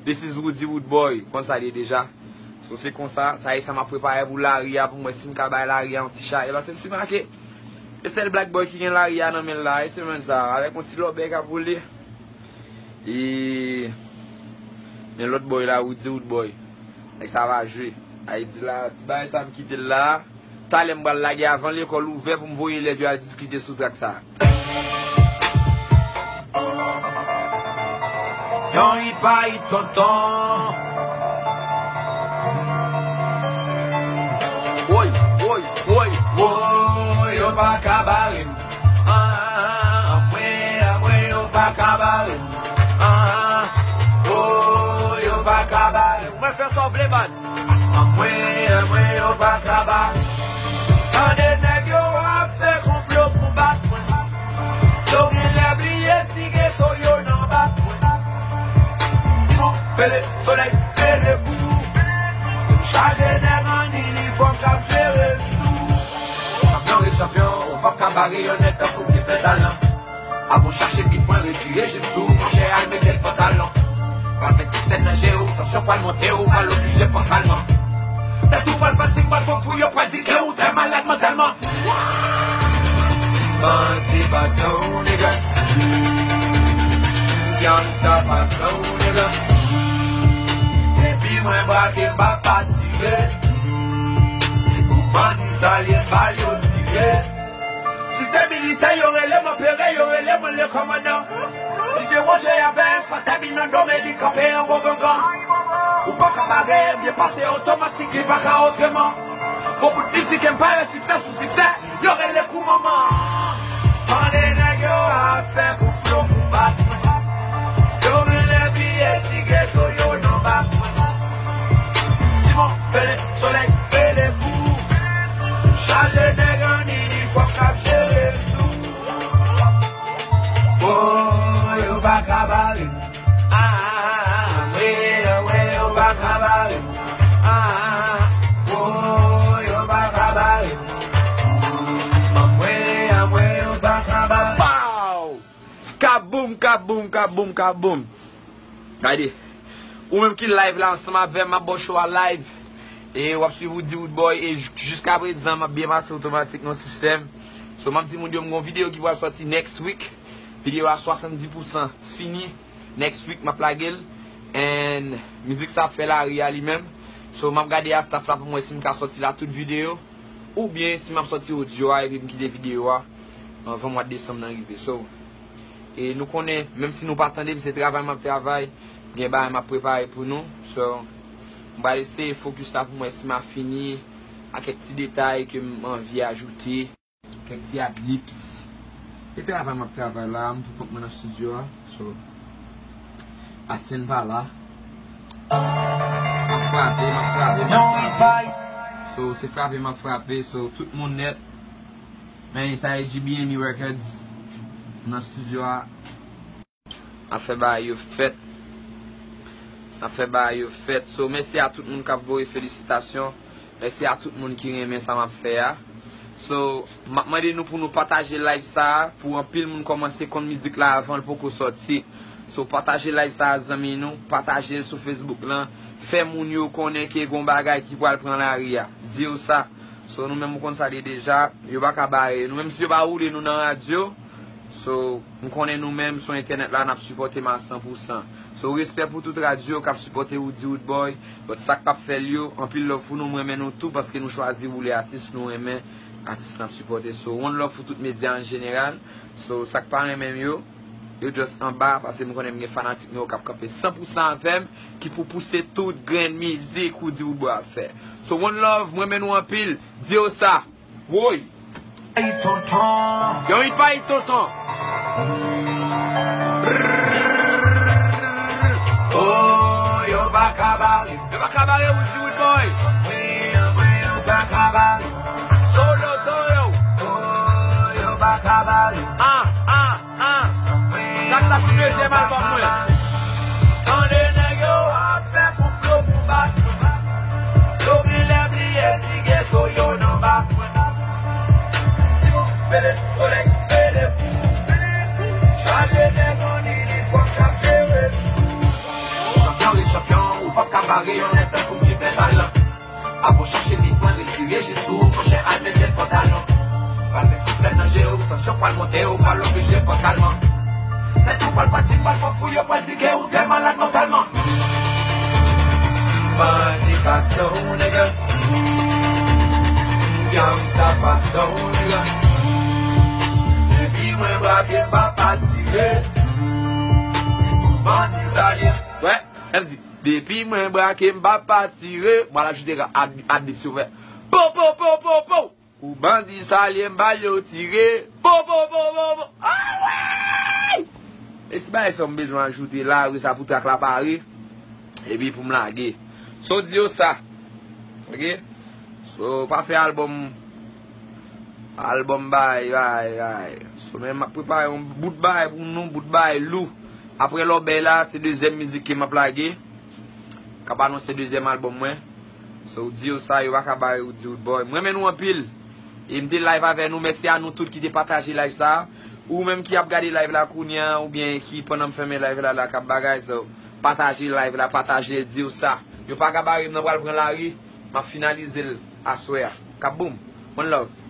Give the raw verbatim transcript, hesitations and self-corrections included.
This is Roody Roodboy, konn sa l ye deja. So se konsa, sa e sa m ap prepare pou lari a, pou m wè si m ka bay lari a yon ti chaje. Paske m si make, e sèl Black Boy ki gen lari a nan men l la, e se menm sa, avèk yon ti lòbèy k ap woule. E men lòt boy la, Roody Roodboy. Nèg sa va jwe. Ay di la, ti bagay sa m kite l la. Talè m pral lage avan lekòl ouvè pou m voye elèv yo al diskite sou trak sa. Yon hit pa hit tonton. Woy, woy, woy, woy, yo pa ka bare m. Ah, anmwe, anmwe, yo pa ka bare m. Ah, oh, yo pa ka bare m. Mwen fè sa w vle baz. Anmwe, anmwe, yo pa ka bare m. Tande nèg yo ap fè konplo pou bat mwen. Yo genlè bliye si geto yo nan bak mwen. Si bon, pele, solèy, pele kou. Chaje nèg an inifòm k ap jere m tou. Chanpyon rete chanpyon, ou p ap ka bare yon nèg tankou ki fè talan. Avan w chache bit mwen retire jip sou ou, monchè, al mete l pantalon. Pral fè ti sèn nan je w, tansyon pral monte, ou pral oblije pran kalman. Tèt ou pral pati, m pral fon pou yo pral di ke ou trè malad mantèlman. Bandi pa slow, nigga. Gangsta pa slow, nigga. Depi mwen brake, m pa pa tire. Pou bandi sa l ye, bal yo tire. Si te militè, yo rele m anperè, yo rele mwen le kòmandan. Li te wonje avè m, fantèm inondonm e li kanpe an gwo gangan. Ou pa ka bare m, byen pase otomatik, li pa ka otreman. Bon bout mizik, e m pare siksè sou siksè, yo rele kou manman. Tande nèg yo ap fè konplo pou bat mwen. Yo genlè bliye si geto yo nan bak mwen. Simon, pele, solèy, pele kou. Chaje nèg an inifòm k ap jere m tou. Oh, yo pa ka bare m. Ah, anmwe, anmwe, yo pa ka bare m. Ah, oh, yo pa ka bare m. Anmwe, anmwe, yo pa ka bare m. Pow! Kaboum, kaboum, kaboum, kaboum. Gade. Ou menm ki live la ansanm avè m, m ap ba w show a live. E w ap swiv Roody Roodboy. E j-, jiska prezan, m ap byen pase otomatik nan sistèm. So, m ap di moun yo, m gon videyo ki pral sòti next week. Videyo a swasanndis pousan fini. Next week, m ap lage l. And mizik sa ap fè lari a li menm. So, m ap gade a staff la pou m wè si m ka sòti la tout videyo. Oubyen si m ap sòti odyo a epi m kite videyo a anvan mwa desanm nan rive. So, e nou konnen, menm si nou pa tande m, se travay m ap travay, gen bagay m ap prepare pou nou. So, m pral eseye fokis la pou m wè si m a fini a kèk ti detay ke m anvi ajoute, kèk ti adlibs. E travay m ap travay la, m pou kont mwen nan estidyo a. So, Aspen pa la. M ap frape, m ap frape, m ap frape. So, se frape m ap frape. So, tout moun nèt. Men sa e G B M E Records nan estidyo a. Afè bagay yo fèt. Afè bagay yo fèt. So, mèsi a tout moun k ap voye felisitasyon. Mèsi a tout moun ki renmen sa m ap fè a. So, m ap mande nou pou nou pataje live sa a, pou anpil moun kòmanse konn mizik la avan l poko sòti. So, pataje live sa a, zanmi nou, pataje l sou Facebook lan. Fè moun yo konnen ke gon bagay ki pral pran lari a. Di yo sa. So, nou menm, ou konn sa l ye deja, yo pa ka bare nou. Menm si yo pa woule nou nan radyo, so, m konnen nou menm sou entènèt la, n ap sipòte m a san pou san. So, respè pou tout radyo k ap sipòte Roody Roodboy. But sa k p ap fè l yo, anpil love pou nou, m renmen nou tou, paske nou chwazi woule atis nou renmen, atis n ap sipòte. So, one love pou tout medya an jeneral. So, sa k pa renmen m yo, yo just anba, paske m konnen m gen fanatik nou yo k ap kanpe san pou san avè m, ki pou pouse tout grenn mizik Roody Roodboy ap fè. So, one love, m renmen nou anpil. Di yo sa. Woy. Yon hit pa hit, tonton. Oh, yo pa ka bare m. Yo pa ka bare Roody Roodboy. Anmwe, anmwe, yo pa ka bare m. Solo, solo. Oh, yo pa ka bare m. Ah, ah. Ah, sa k sa sou dezyèm albòm mwen. Tande nèg yo ap fè konplo pou bat mwen. Yo genlè bliye si geto yo nan bak mwen. Pele, solèy, pele kou. Chaje nèg an inifòm k ap jere m. Chanpyon rete Pare yon nèg tankou ki plen talan. Apo chache li pran retire jezi w, monchè, al mete l pantalon. Pral fè sispèk nan je w, tansyon pral monte, ou pral oblije pran kalman. Nèg yo pral pati, pral fòk fou, yo pral di ke ou trè malad mantalman. Bandi pa son nèg. Gangsta pa son nèg. Depi mwen brake, m pa pa tire. Bandi sa ye. Wè, m di, depi mwen brake, m pa pa tire. Mwen al ajoute ad, ad lib, silvouplè. Po, po, po, po, po. Pou bandi sa ye, m ba yo tire. Po, po, po, po, po. Alright! E ti bagay sa m bezwen ajoute la, wi, sa pou trak la pare. Epi pou m lage. So di yo sa. Ok? So, pa fè albòm, albòm bay, bay, bay. So, men m ap prepare yon bout bay pou nou, bout bay lou. Apre lòbèy la, se dezyèm mizik ke m ap lage. K ap anonse dezyèm albòm mwen. So, ou di yo sa, yo pa ka bare, ou di yo boy. Mwen renmen nou anpil. E m te live avè nou. Mèsi a nou tout ki te pataje live sa. Ou menm ki ap gade live la kounye a, oubyen ki pandan m fèmen live la, la k ap bagay, so, pataje live la, pataje, di yo sa. Yo pa ka bare m nan, pral pran lari, m ap finalize l aswè a. Kap boum. One love.